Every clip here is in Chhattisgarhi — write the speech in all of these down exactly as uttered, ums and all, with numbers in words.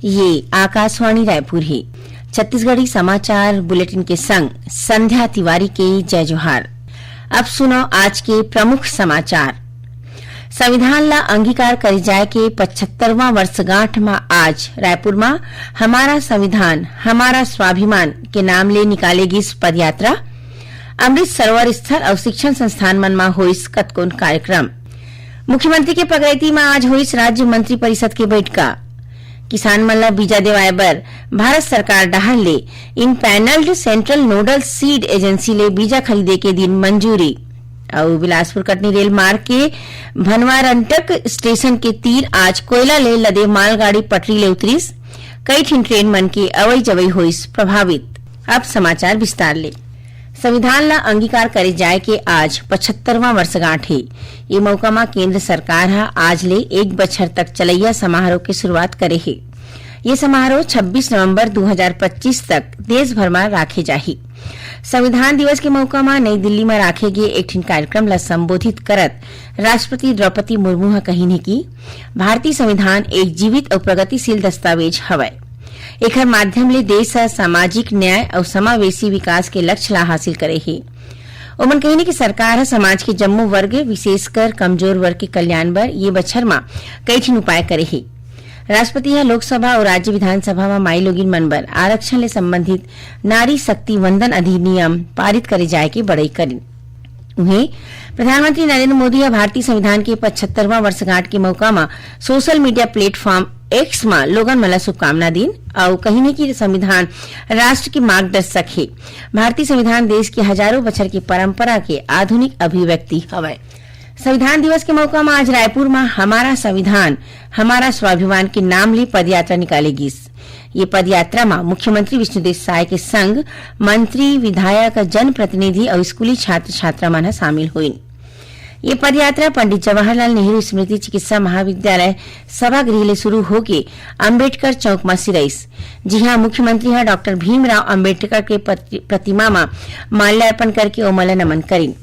ये आकाशवाणी रायपुर हे। छत्तीसगढ़ी समाचार बुलेटिन के संग संध्या तिवारी के जय जोहार। अब सुनो आज के प्रमुख समाचार। संविधान ला अंगीकार करे जाय के पचहत्तरवां वर्षगांठ म आज रायपुर म हमारा संविधान, हमारा स्वाभिमान के नाम ले निकाले गिस पदयात्रा। अमृत सरोवर स्थल अउ शिक्षण संस्थान मन म होइस कतकोन कार्यक्रम। मुख्यमंत्री के पगरैती म आज होइस राज्य मंत्री परिषद के बैठका। किसान मन ला बीजा देवाय बर भारत सरकार डहार ले empanelled central nodal seed agency ले बीजा खरीदे के दिन मंजूरी। अउ बिलासपुर कटनी रेल मार्ग के भनवारंटक स्टेशन के तीर आज कोयला ले लदे मालगाड़ी पटरी ले उतरिस। कई ठिन ट्रेन मन के अवई जवई होइस प्रभावित। अब समाचार विस्तार ले। संविधान ला अंगीकार करे जाय के आज पचहत्तरवां वर्षगांठ हे। ये मौका म केंद्र सरकार ह आज ले एक बछर तक चलैया समारोह के शुरुआत करे हे। ये समारोह छब्बीस नवंबर दो हज़ार पच्चीस तक देश भर म राखे जाही। संविधान दिवस के मौका म नई दिल्ली म राखे गे एक ठिन कार्यक्रम ला संबोधित करत राष्ट्रपति द्रौपदी मुर्मू ह कहिन हे कि भारतीय संविधान एक जीवित अउ प्रगतिशील दस्तावेज हवय। एखर माध्यम ले देश ह सामाजिक न्याय अउ समावेशी विकास के लक्ष्य ला हासिल करे हे। ओमन कहिन कि सरकार ह समाज के जम्मो वर्ग, विशेषकर कमजोर वर्ग के कल्याण बर ये बछर म कई ठिन उपाय करे हे। राष्ट्रपति ह लोकसभा अउ राज्य विधानसभा म माईलोगिन मन बर आरक्षण ले संबंधित नारी शक्ति वंदन अधिनियम पारित करे जाय के बड़ई करिन। उहें, प्रधानमंत्री नरेंद्र मोदी ह भारतीय संविधान के पचहत्तरवां वर्षगांठ के मौका म सोशल मीडिया प्लेटफॉर्म एक्स म लोगन मन ला शुभकामना दीन अउ कहिन कि संविधान राष्ट्र के मार्गदर्शक हे। भारतीय संविधान देश के हजारों बछर के परंपरा के आधुनिक अभिव्यक्ति हवय। संविधान दिवस के मौका म आज रायपुर म हमारा संविधान, हमारा स्वाभिमान के नाम ले पदयात्रा निकाले गिस। ये पदयात्रा म मुख्यमंत्री विष्णुदेव साय के संग मंत्री, विधायक, जनप्रतिनिधि अउ स्कूली छात्र छात्रा मन ह शामिल होइन। ये पदयात्रा पंडित जवाहरलाल नेहरू स्मृति चिकित्सा महाविद्यालय सभागृह ले शुरू होके अंबेडकर चौक म सिरइस, जिहां मुख्यमंत्री ह डॉक्टर भीमराव अंबेडकर के प्रति-, प्रतिमा म माल्यार्पण करके ओमन ल नमन करिन।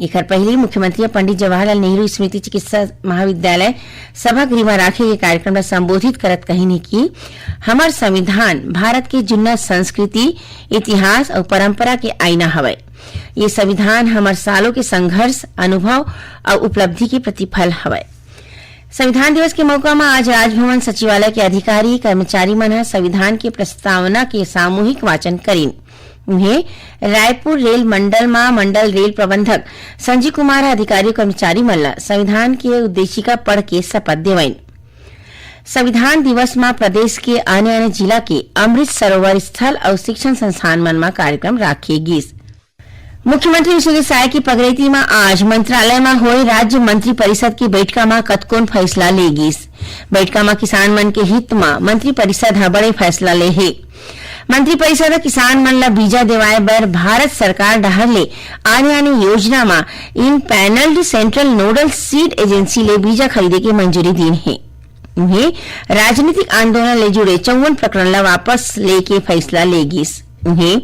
एखर पहिली मुख्यमंत्री ह पंडित जवाहरलाल नेहरू स्मृति चिकित्सा महाविद्यालय सभागृह म राखे गे कार्यक्रम ल संबोधित करत कहिन हे कि हमर संविधान भारत के जुन्ना संस्कृति, इतिहास अउ परंपरा के आईना हवय। ये संविधान हमर सालों के संघर्ष, अनुभव अउ उपलब्धि के प्रतिफल हवय। संविधान दिवस के मौका म आज राजभवन सचिवालय के अधिकारी, कर्मचारी मन ह संविधान के प्रस्तावना के सामूहिक वाचन करिन। उहें, रायपुर रेल मंडल म मंडल रेल प्रबंधक संजीव कुमार ह अधिकारी अउ कर्मचारी मन ल संविधान के उद्देशिका पढ़ के शपथ देवइन। संविधान दिवस म प्रदेश के आने-आने जिला के अमृत सरोवर स्थल अउ शिक्षण संस्थान मन म कार्यक्रम राखे गिस। मुख्यमंत्री विष्णुदेव साय की पगरैती म आज मंत्रालय म होए राज्य मंत्री परिषद की बैठका म कतकोन फैसला ले गिस। बैठका म किसान मन के हित म मंत्री परिषद ह बड़े फैसला ले हे। मंत्री परिषद ह किसान मन ल बीजा देवाय बर भारत सरकार डहार ले आने-आने योजना म empanelled central nodal seed agency ले बीजा खरीदे के मंजूरी दीन हे। उहें, राजनीतिक आंदोलन ले जुड़े चौवन प्रकरण ला वापस लेके फैसला ले गिस। उहें,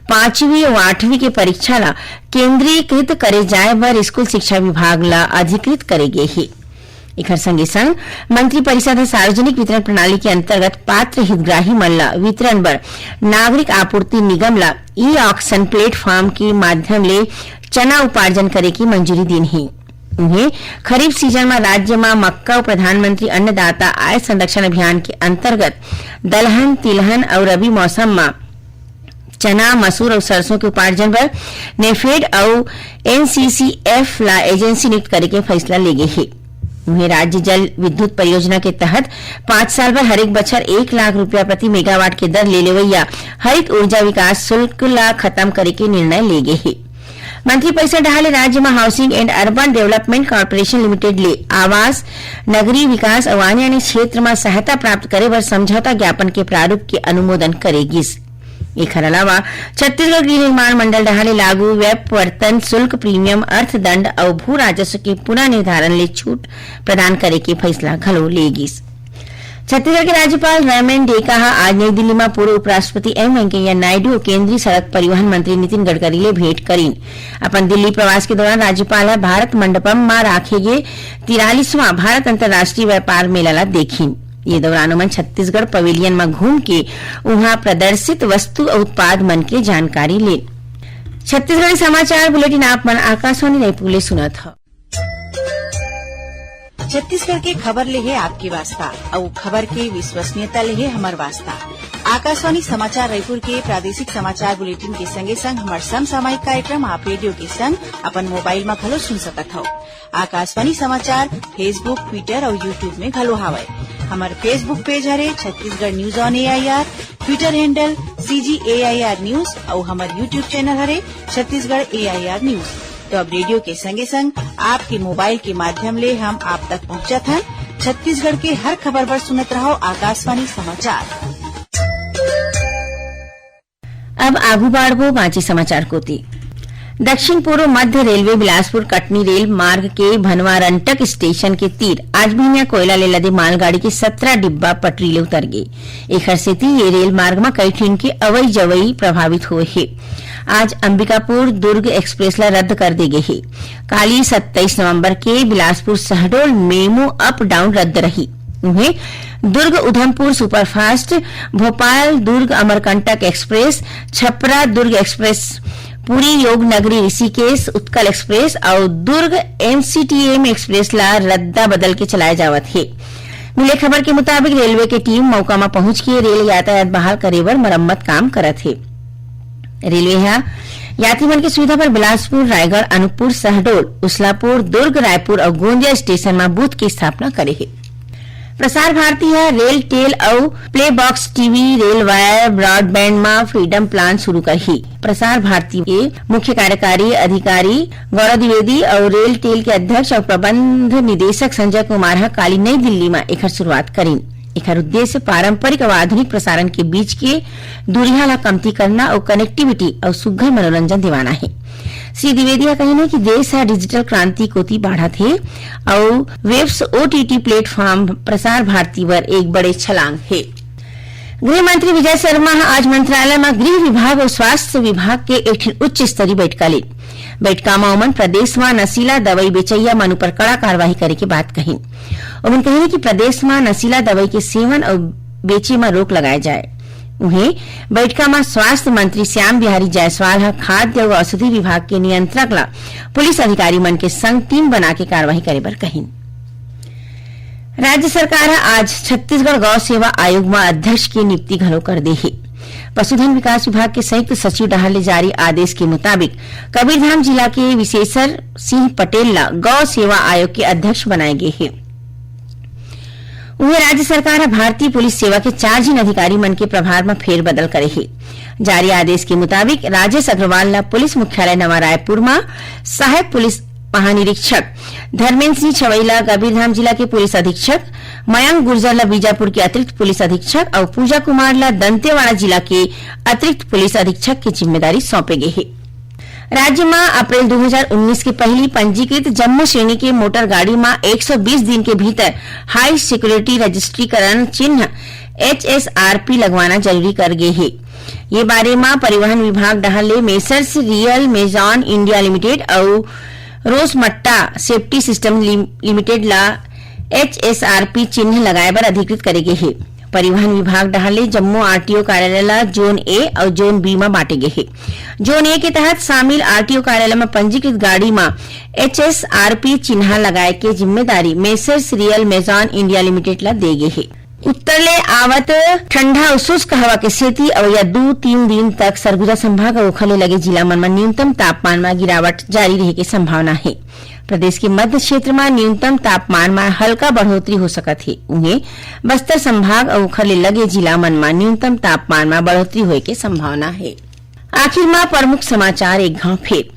पांचवी अउ आठवीं के परीक्षा ला केंद्रीकृत करे जाय बर स्कूल शिक्षा विभाग ला अधिकृत करे गे हे। एखर संगे संग मंत्री परिषद ह सार्वजनिक वितरण प्रणाली के अंतर्गत पात्र हितग्राही मन ला वितरण बर नागरिक आपूर्ति निगम ला ई ऑक्शन प्लेटफॉर्म के माध्यम ले चना उपार्जन करे के मंजूरी दीन हे। उहें, खरीफ सीजन म राज्य म मक्का अउ प्रधानमंत्री अन्नदाता आय संरक्षण अभियान के अंतर्गत दलहन, तिलहन अउ रबी मौसम म चना, मसूर अउ सरसों के उपार्जन बर नेफेड अउ एनसीसीएफ ला एजेंसी नियुक्त करे के फैसला ले गे हे। उहें, राज्य जल विद्युत परियोजना के तहत पांच साल बर हरेक बछर एक लाख रुपया प्रति मेगावाट के दर ले लेवइया हरित ऊर्जा विकास शुल्क ला खत्म करे के निर्णय ले गे हे। मंत्री परिषद डहार ले राज्य म housing and urban development corporation limited ले आवास, नगरीय विकास अउ आने-आने क्षेत्र म सहायता प्राप्त करे बर समझौता ज्ञापन के प्रारूप के अनुमोदन करे गिस। एखर अलावा छत्तीसगढ़ गृह निर्माण मंडल डहार ले लागू व्यापवर्तन शुल्क, प्रीमियम, अर्थदंड अउ भू राजस्व के पुनर्निर्धारण ले छूट प्रदान करे के फैसला घलो ले गिस। छत्तीसगढ़ के राज्यपाल रामेन डेका ह आज नई दिल्ली म पूर्व उपराष्ट्रपति एम वेंकैया नायडू अउ केंद्रीय सड़क परिवहन मंत्री नितिन गडकरी ले भेंट करिन। अपन दिल्ली प्रवास के दौरान राज्यपाल ह भारत मंडपम म राखे गे तिरालीसवां भारत अंतर्राष्ट्रीय व्यापार मेला ला देखिन। ये दौरान ओमन छत्तीसगढ़ पवेलियन म घूम के उहां प्रदर्शित वस्तु अउ उत्पाद मन के जानकारी लेन। छत्तीसगढ़ी समाचार बुलेटिन आप मन आकाशवाणी रायपुर ले सुनत हव। छत्तीसगढ़ के खबर ले हे आपके वास्ता, अउ खबर के विश्वसनीयता ले हे हमर वास्ता। आकाशवाणी समाचार रायपुर के प्रादेशिक समाचार बुलेटिन के संगे संग हमर समसामयिक कार्यक्रम आप रेडियो के संग अपन मोबाइल म घलो सुन सकत हव। आकाशवाणी समाचार Facebook, Twitter अउ YouTube में घलो हावय। हमर Facebook पेज हरे Chhattisgarh news on AIR, Twitter handle CG AIR news अउ हमर YouTube चैनल हरे छत्तीसगढ़ एआईआर न्यूज। तो अब रेडियो के संगे संग आपके मोबाइल के माध्यम ले हम आप तक पहुंचत हन। छत्तीसगढ़ के हर खबर बर सुनत रहो आकाशवाणी समाचार। अब आगू बाढ़बो बांचे समाचार कोति। दक्षिण पूर्व मध्य रेलवे बिलासपुर कटनी रेल मार्ग के भनवारंटक स्टेशन के तीर आज बिहनिया कोयला ले लदे मालगाड़ी के सत्रह डिब्बा पटरी ले उतर गे। एखर सेती ये रेल मार्ग म कई ठिन के अवई जवई प्रभावित होए हे। आज अंबिकापुर दुर्ग एक्सप्रेस ला रद्द कर दे गे हे। काली सत्ताईस नवंबर के Bilaspur Shahdol MEMU up down रद्द रही। उहें, Durg Udhampur superfast, Bhopal Durg Amarkantak express, Chhapra Durg express, Puri योग नगरी ऋषिकेश उत्कल एक्सप्रेस अउ दुर्ग एमसीटीएम एक्सप्रेस ला रद्दा बदल के चलाए जावत हे। मिले खबर के मुताबिक, रेलवे के टीम मौका म पहुंच के रेल यातायात बहाल करे बर मरम्मत काम करत हे। रेलवे ह यात्री मन के सुविधा बर बिलासपुर, रायगढ़, अनूपपुर, शहडोल, उसलापुर, दुर्ग, रायपुर अउ गोंदिया स्टेशन म बूथ के स्थापना करे हे। प्रसार भारती ह रेल टेल अउ play box TV, rail wire, broadband म फ्रीडम प्लान शुरू करही। प्रसार भारती के मुख्य कार्यकारी अधिकारी गौरव द्विवेदी अउ रेल टेल के अध्यक्ष अउ प्रबंध निदेशक संजय कुमार ह काली नई दिल्ली म एखर शुरुआत करिन। एखर उद्देश्य पारंपरिक अउ आधुनिक प्रसारण के बीच के दूरिहा ला कमती करना अउ कनेक्टिविटी अउ सुघ्घर मनोरंजन दिवाना हे। श्री द्विवेदी ह कहिन हे कि देश ह डिजिटल क्रांति कोति बाढ़त हे अउ webs OTT platform Prasar Bharati बर एक बड़े छलांग हे। गृह मंत्री विजय शर्मा ह आज मंत्रालय म गृह विभाग अउ स्वास्थ्य विभाग के एक ठिन उच्च स्तरीय बैठका लीन। बैठका म ओमन प्रदेश म नशीला दवाई बेचइया मन ऊपर कड़ा कार्रवाई करे के बात कहिन। ओमन कहिन कि प्रदेश म नशीला दवाई के सेवन अउ बेचे म रोक लगाए जाए। उहें, बैठका म स्वास्थ्य मंत्री श्याम बिहारी जायसवाल ह खाद्य अउ औषधि विभाग के नियंत्रक ला पुलिस अधिकारी मन के संग टीम बना के कार्रवाई करे बर कहिन। राज्य सरकार ह आज छत्तीसगढ़ गौ सेवा आयोग म अध्यक्ष के नियुक्ति घलो कर दे हे। पशुधन विकास विभाग के संयुक्त सचिव डहार ले जारी आदेश के मुताबिक, कबीरधाम जिला के विशेश्वर सिंह पटेल ला गौ सेवा आयोग के अध्यक्ष बनाए गे हे। उहें, राज्य सरकार ह भारतीय पुलिस सेवा के चार झिन अधिकारी मन के प्रभार म फेरबदल करे हे। जारी आदेश के मुताबिक, राजेश अग्रवाल ला पुलिस मुख्यालय नवा रायपुर म सहायक पुलिस महानिरीक्षक, धर्मेंद्र सिंह छवई ला कबीरधाम जिला के पुलिस अधीक्षक, मयंक गुर्जर ला बीजापुर के अतिरिक्त पुलिस अधीक्षक अउ पूजा कुमार ला दंतेवाड़ा जिला के अतिरिक्त पुलिस अधीक्षक के जिम्मेदारी सौंपे गे हे। राज्य म अप्रैल दू हजार उन्नीस के पहिली पंजीकृत जम्मो श्रेणी के मोटर गाड़ी म एक सौ बीस दिन के भीतर हाई सिक्योरिटी रजिस्ट्रीकरण चिन्ह, एचएसआरपी, लगवाना जरूरी कर गे हे। ये बारे म परिवहन विभाग डहार ले मेसर्स रियल मेजॉन इंडिया लिमिटेड अउ रोसमट्टा सेफ्टी सिस्टम लिम-, लिमिटेड ला एचएसआरपी चिन्ह लगाए बर अधिकृत करे गे हे। परिवहन विभाग डहार ले जम्मो आरटीओ कार्यालय ला जोन ए अउ जोन बी म बांटे गे हे। जोन ए के तहत शामिल आरटीओ कार्यालय म पंजीकृत गाड़ी म एचएसआरपी चिन्हा लगाए के जिम्मेदारी मेसर्स रियल मेजॉन इंडिया लिमिटेड ला दे गे हे। उत्तर ले आवत ठंडा अउ शुष्क हवा के सेती अवइया दू तीन दिन तक सरगुजा संभाग अउ ओखर ले लगे जिला मन म न्यूनतम तापमान म गिरावट जारी रहे के संभावना हे। प्रदेश के मध्य क्षेत्र म न्यूनतम तापमान म हल्का बढ़ोतरी हो सकत हे। उहें, बस्तर संभाग अउ ओखर ले लगे जिला मन म न्यूनतम तापमान म बढ़ोतरी होए के संभावना हे। आखिर म प्रमुख समाचार एक घाव फेर।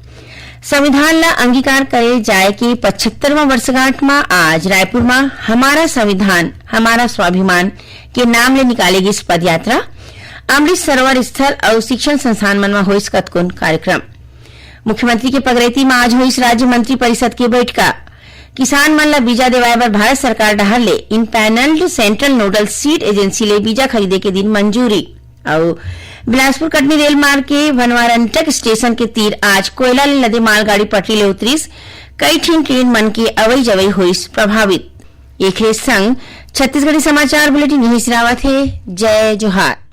संविधान ला अंगीकार करे जाए के पचहत्तरवां वर्षगांठ म आज रायपुर म हमारा संविधान, हमारा स्वाभिमान के नाम ले निकाले गिस पदयात्रा। अमृत सरोवर स्थल अउ शिक्षण संस्थान मन म होइस कतकोन कार्यक्रम। मुख्यमंत्री के पगरेती म आज होइस राज्य मंत्री परिषद के बैठका। किसान मन ला बीजा देवाए बर भारत सरकार डहार ले empanelled central nodal seed agency ले बीजा खरीदे के दिन मंजूरी। अउ बिलासपुर कटनी रेल मार्ग के भनवारंटक स्टेशन के तीर आज कोयला ले लदे मालगाड़ी पटरी ले उतरिस, कई ठिन ट्रेन मन के अवई जवई होइस प्रभावित। एखरे संग छत्तीसगढ़ी समाचार बुलेटिन यहीं सिरावत हे। जय जोहार।